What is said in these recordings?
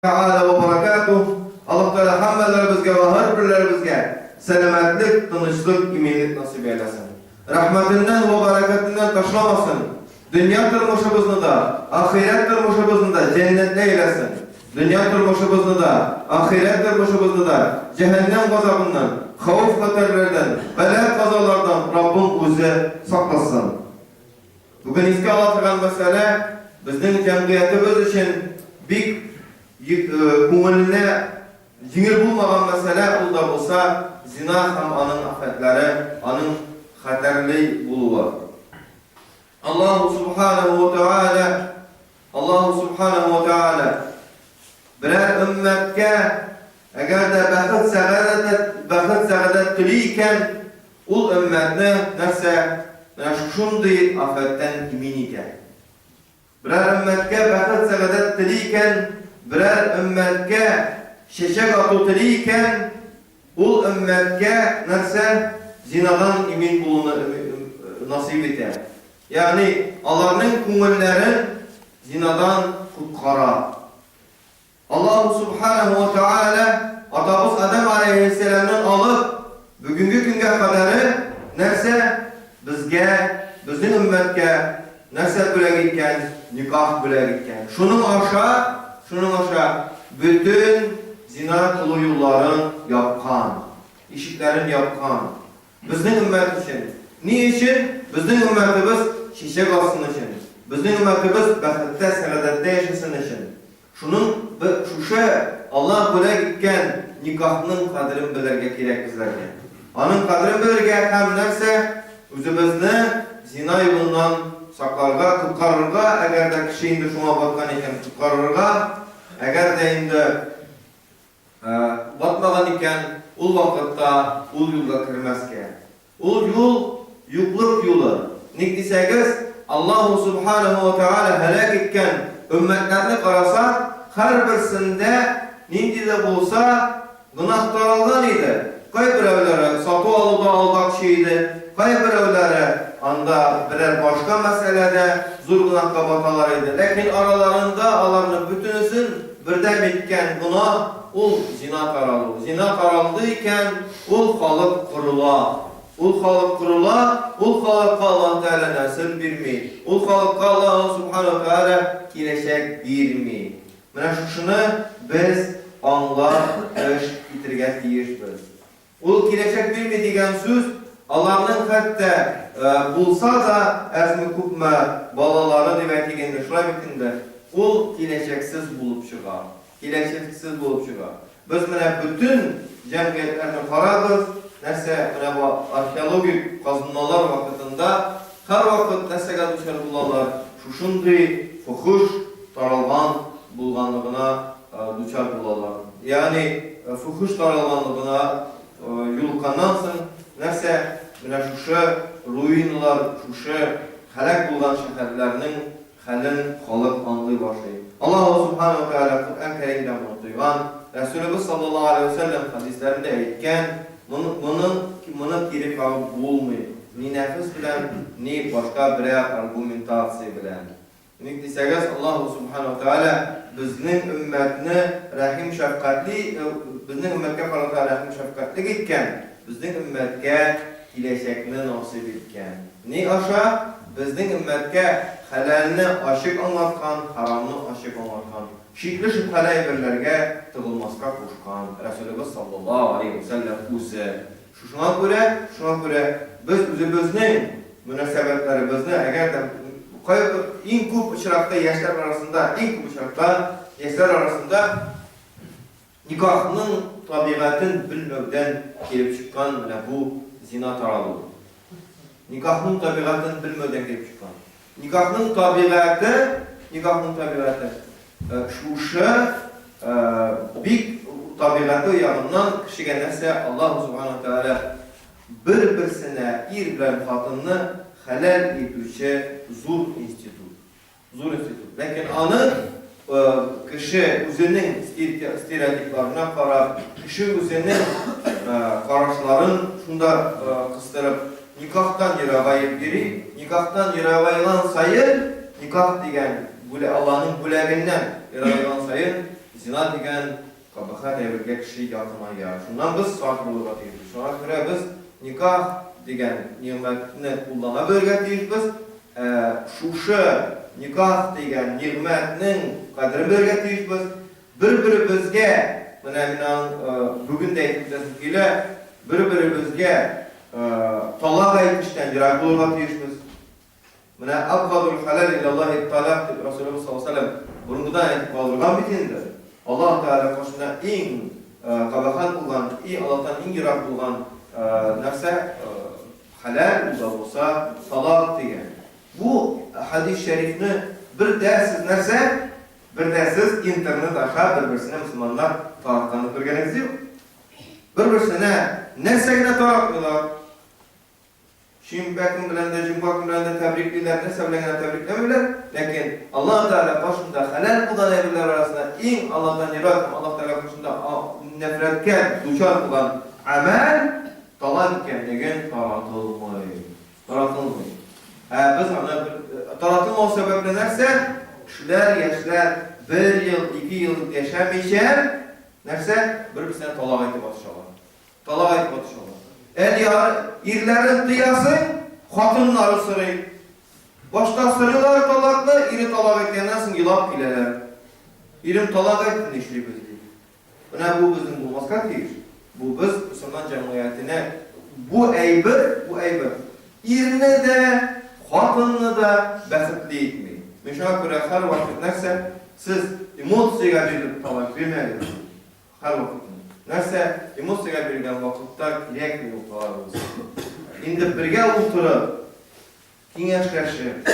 Тәгалә вә баракатуһ. Аллаһ Тәгалә һәммәләребезгә вә һәрберләребезгә сәламәтлек, тынычлык, иминлек насыйп әйләсен. Рәхмәтеннән вә бәрәкәтеннән ташламасын. Дөнья тормышыбызны да, ахирәт тормышыбызны да җәннәтле әйләсен. Дөнья тормышыбызны да, ахирәт тормышыбызны да җәһәннәм газабыннан, хәвеф-хәтәрләрдән, бәла-казалардан Раббым үзе сакласын. Бүген искә ала торган мәсьәлә безнең җәмгыятебез өчен бик күңеленә җиңел булмаган мәсьәлә, ул да булса зина һәм аның афәтләре, аның хәтәрле булуы. Аллаһу субханаһу ва тааля Аллаһу субханаһу ва тааля берәр өммәткә әгәр дә бәхет сәгадәт бәхет сәгадәт тели икән, Ул өммәтне нәрсә, менә шушындый афәттән имин итә. Берәр өммәткә бәхет-сәгадәт тели икән, берәр өммәткә чәчәк ату тели икән, ул өммәткә нәрсә, зинадан имин булуны насыйп итә. Ягъни аларның күңелләрен зинадан коткара. Аллаһу Субханаһу ва Тәгалә атабыз Адәм аләйһиссәламнән алып, бүгенге көнгә кадәре нәрсә безгә, безнең өммәткә нәрсә бүләк иткән? Никах бүләк иткән. Шуның аша, шуның аша бөтен зина кылу юлларын япкан, ишекләрен япкан. Безнең өммәт өчен. Ни өчен? Безнең өммәтебез чәчәк атсын өчен. Безнең өммәтебез бәхеттә, сәгадәттә яшәсен өчен. Шуның бе шушы Аллаһ бүләк иткән никахның кадерен белергә кирәк безләргә. Аның кадерен белергә һәм нәрсә? Үзебезне зина юлыннан сакларга, коткарырга, әгәр дә кеше инде шуңа баткан икән, коткарырга, әгәр дә инде батмаган икән, ул вакытта ул юлга кермәскә. Ул юл, юклык юлы. Ник дисәгез, Аллаһу Субханаһу ва Тәгалә һәлак иткән өммәтләрне карасак, һәрберсендә нинди дә булса гөнаһ таралган иде. Кайберәүләре сату-алуда алдакчы иде, кайберәүләре анда берәр башка мәсьәләдә зур гөнаһка баталар иде. Ләкин араларында аларның бөтенесен бердәм иткән гөнаһ, ул зина таралу. Зина таралды икән, Ул халык корыла. Ул халык корыла, ул халыкка Аллаһ Тәгалә нәсел бирми. Ул халыкка Аллаһ Субхана ва Тәгалә киләчәк бирми. Менә шушыны без аңлап эш итергә тиешбез. Ул киләчәк бирми дигән сүз, аларның хәтта булса да әзме-күпме балалары дип әйтик инде, шулай бит инде, ул киләчәксез булып чыга. Киләчәксез булып чыга. Без менә бөтен җәмгыятьләрне карагыз, нәрсә, менә бу археологик казынмалар вакытында һәрвакыт нәрсәгә дучар булалар, шушындый фөхеш таралган булганлыгына дучар булалар. Ягъни фөхеш таралганлыгына юлыкканнан соң, нәрсә, менә шушы руиналар, шушы һәлак булган шәһәрләрнең Хәлен халык аңлый башлый. Аллаһу Субхана ва Тәгалә Коръән Кәримдә моны тыйган, Рәсүлебез саллаллаһу галәйһи ва сәлләм хәдисләрендә әйткән, моны, моның, моны кире кагып булмый, ни нәфес белән, ни башка берәр аргументация белән. Ник дисәгез, Аллаһу Субхана ва Тәгалә безнең өммәтне рәхим-шәфкатьли, безнең өммәткә карата рәхим-шәфкатьлек иткән, безнең өммәткә киләчәкне насыйп иткән. Ни аша? Безнең өммәткә хәләлне ачык аңлаткан, хәрамны ачык аңлаткан, шикле-шөбһәле әйберләргә тыгылмаска кушкан Рәсүлебез саллаллаһу галәйһи вә сәлләм үзе. Шушыңа күрә, шуңа күрә без үзебезнең мөнәсәбәтләребезне, әгәр дә кайбер, иң күп очракта яшьләр арасында, иң күп очракта яшьләр арасында Никахның табигатен белмәүдән килеп чыккан менә бу зина таралу. Никахның табигатен белмәүдән килеп чыккан. Никахның табигате, никахның табигате шушы бик табигате ягыннан кешегә нәрсә Аллаһу субхана тәгалә бер-берсенә ир белән хатынны хәләл итүче зур институт. Зур институт. Ләкин аны кеше үзенең стереотипларына карап, кеше үзенең карашларын шунда кыстырып, никахтан ерагаеп йөри. Никахтан ерагайган саен, никах дигән Алланың бүләгеннән ерагайган саен, Зина дигән кабахәт әйбергә кеше якыная. Шуннан без сак булырга тиешбез. Шуңа күрә без никах дигән нигъмәтне куллана белергә тиешбез. Ә шушы никах дигән нигъмәтнең кадерен белергә тиешбез. Бер-беребезгә, менә мин аның бүген дә әйтеп үтәсем килә, бер-беребезгә талак әйтештән ерак булырга тиешбез. Менә абгадул хәләл иләллаһи талак дип Расулыбыз саллаллаһу алейһи ва сәлләм борынгыдан әйтеп калдырган бит инде. Аллаһ Тәгалә каршында иң кабахәт булган, и Аллаһтан иң ерак булган нәрсә хәләл ул да булса талак дигән. Бу хәдис шәрифне бер дә сез нәрсә? Бер дә сез интернет аша бер-берсенә мөселманнар таратканны күргәнегез юк. Бер-берсенә нәрсә генә таратмыйлар. Шимбә көн белән дә, җомга көн белән дә тәбриклиләр, нәрсә белән генә тәбрикләмиләр, ләкин Аллаһ Тәгалә каршында хәләл булган әйберләр арасында иң Аллаһтан ерак һәм Аллаһ Тәгалә каршында нәфрәткә дучар булган гамәл талак икәнлеген таратылмый. Таратылмый. Ә без аны таратылмау сәбәпле нәрсә? Кешеләр, яшьләр бер ел, ике ел яшәмичә, нәрсә? Бер-берсенә талак әйтеп атышалар. Талак әйтеп атышалар. Әле ярый, ирләрен тыясың, хатыннары сорый. Башта сорыйлар талакны, ире талак әйткәннән соң елап киләләр. Ирем талак әйтте, нишлибез ди. Менә бу безнең булмаска тиеш. Бу без мөселман җәмгыятенә бу әйбер, бу әйбер ирне дә, хатынны да бәхетле итми. Мин шуңа күрә һәрвакыт нәрсә, сез эмоциягә бирелеп талак бирмәгез. Һәрвакыт. Нәрсә, эмоциягә бирелгән вакытта кирәкми ул талабыбыз. Инде бергә утырып, киңәшләшеп,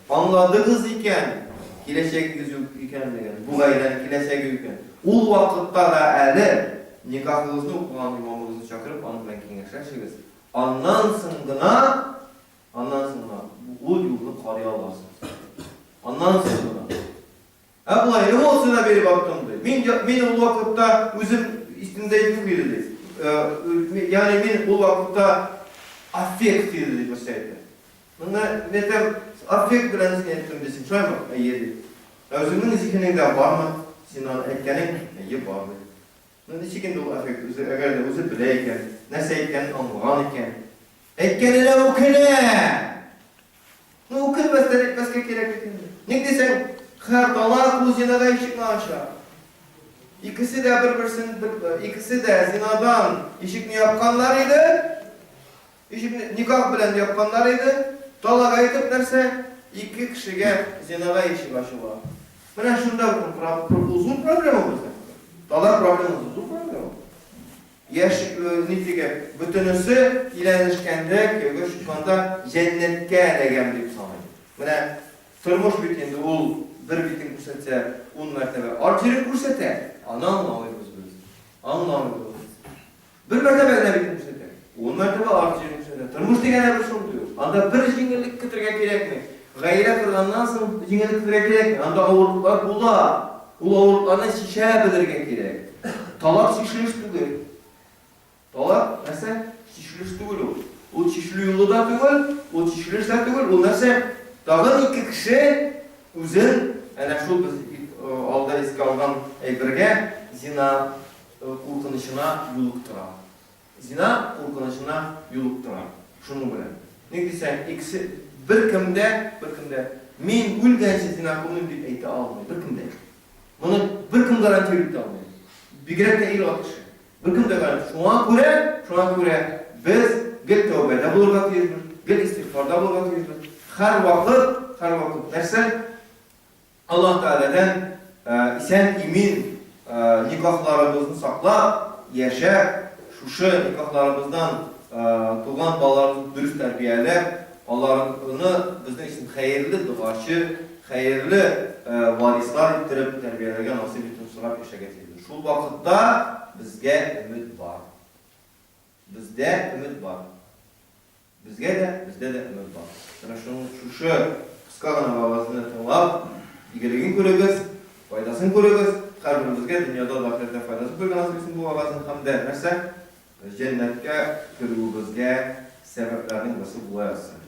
аңладыгыз икән, киләчәгегез юк икәнлеген, бу гаиләнең киләчәге юк икән, ул вакытта да әле никахыгызны укыган имамыгызны чакырып, аның белән киңәшләшегез. Аннан соң гына, аннан соң гына ул юлны карый аласыз. Аннан соң гына. Ә болай эмоциягә биреп аттым, ди. Мин, мин ул вакытта үзем исемдә юк иде, ди. Ягъни мин ул вакытта аффект иде, дип берсе әйтә. Менә мин әйтәм, аффект белән син әйттем дисең, шулаймы? Әйе, ди. Ә үзеңнең зиһенеңдә бармы? Син аны әйткәнең? Әйе, бар, ди. Ну ничек инде ул аффект үзе, әгәр дә үзе белә икән, нәрсә әйткәнен аңлаган икән. Әйткәненә үкенә! Ну, үкенмәстән әйтмәскә кирәк бит инде. Ник дисәң, һәр талак ул зинага ишекне ача. Икесе дә бер-берсен, икесе дә зинадан ишекне япканнар иде. Ишекне никах белән япканнар иде. Талак әйтеп нәрсә? Ике кешегә зинага ишек ачыла. Менә шунда зур проблема безнең. Талак проблемасы зур проблема. Яшь нитеге, бөтенесе өйләнешкәндә, кияүгә чыкканда җәннәткә эләгәм дип саный. Менә тормыш бит инде ул бер битен күрсәтсә, ун мәртәбә арт җирен күрсәтә. Аны аңламыйбыз без. Аңламыйбыз. Бер мәртәбә генә битен күрсәтә. Ун мәртәбә арт җирен күрсәтә. Тормыш дигән әйбер шундый ул. Анда бер җиңеллек көтергә кирәкми. Гаилә корганнан соң җиңеллек көтергә кирәкми. Анда авырлыклар була. Ул авырлыкларны чишә белергә кирәк. Талак чишелеш түгел. Талак нәрсә? Чишелеш түгел ул. Ул чишелү юлы да түгел, ул чишелеш тә түгел, ул нәрсә? Тагын ике кеше үзен әнә шул без алда искә алган әйбергә, зина куркынычына юлыктыра. Зина куркынычына юлыктыра. Шуның белән. Ник дисәң, икесе беркем дә, беркем дә мин үлгәнче зина кылмыйм дип әйтә алмый. Беркем дә. Моны беркем гарантировать итә алмый. Бигрәк тә ир-ат кеше. Беркем дә гарантия. Шуңа күрә, шуңа күрә без гел тәүбәдә булырга тиешбез, гел истигъфарда булырга тиешбез. Һәрвакыт, һәрвакыт нәрсә? Аллаһ Тәгаләдән исән-имин никахларыбызны саклап, яшәп, шушы никахларыбыздан туган балаларыбызны дөрес тәрбияләп, аларны безнең өчен хәерле догачы, хәерле варислар иттереп тәрбияләргә насыйп итүен сорап яшәргә тиешбез. Шул вакытта безгә өмет бар. Бездә өмет бар. Безгә дә, бездә дә өмет бар. Менә шуның шушы кыска гына вәгазьне тыңлап, игелеген күрегез, файдасын күрегез. Һәрберебезгә дөньяда да, ахирәттә файдасын күрергә насыйп итсен бу вәгазьнең һәм дә нәрсә? Җәннәткә керүебезгә сәбәпләрнең берсе була язсын.